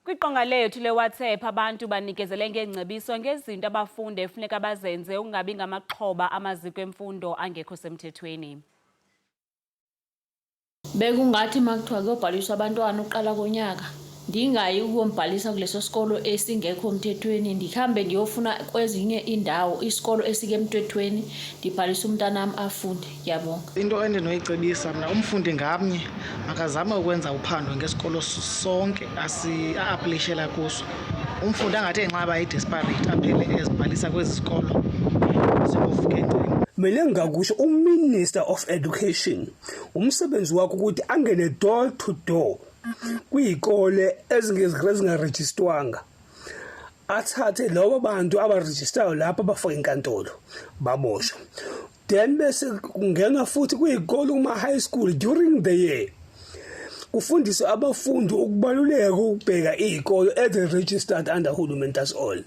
Kwiqonga lethu leWhatsApp, abantu banikezele ngeengcebiso ngezinto abafundi efuneka bazenze ukungabi ngamaxhoba amaziko emfundo angekho semthethweni. Bekungathi uma kuthiwa kuyobhaliswa abantwana uqala konyaka, ndingayi ukuyombhalisa kuleso sikolo esingekho mthethweni, ndihambe ndiyofuna kwezinye iindawo isikolo esike emthethweni, ndibhalise umntanam afunde. Ngiyabonga. Into endinoyicebisa mna, umfundi ngamnye makazame ukwenza uphando ngesikolo sonke a-applyishela kuso. Umfundi angathi enxaba i-desperate aphele ezibhalisa kwezi zikolo zingovuka engceni. Mina ngingakusho, uMinister of Education, umsebenzi wakhe ukuthi angene door to door kwiy'kole ezingarejistwanga, athathe labo bantu abarejistayo lapho, bafake enkantolo, baboshwe. Then bese kungenwa futhi kwiy'kole kuma-high school during the year, kufundiswe abafundi ukubaluleka ukubheka iy'kole ezi-registered under hulumeni. That's all.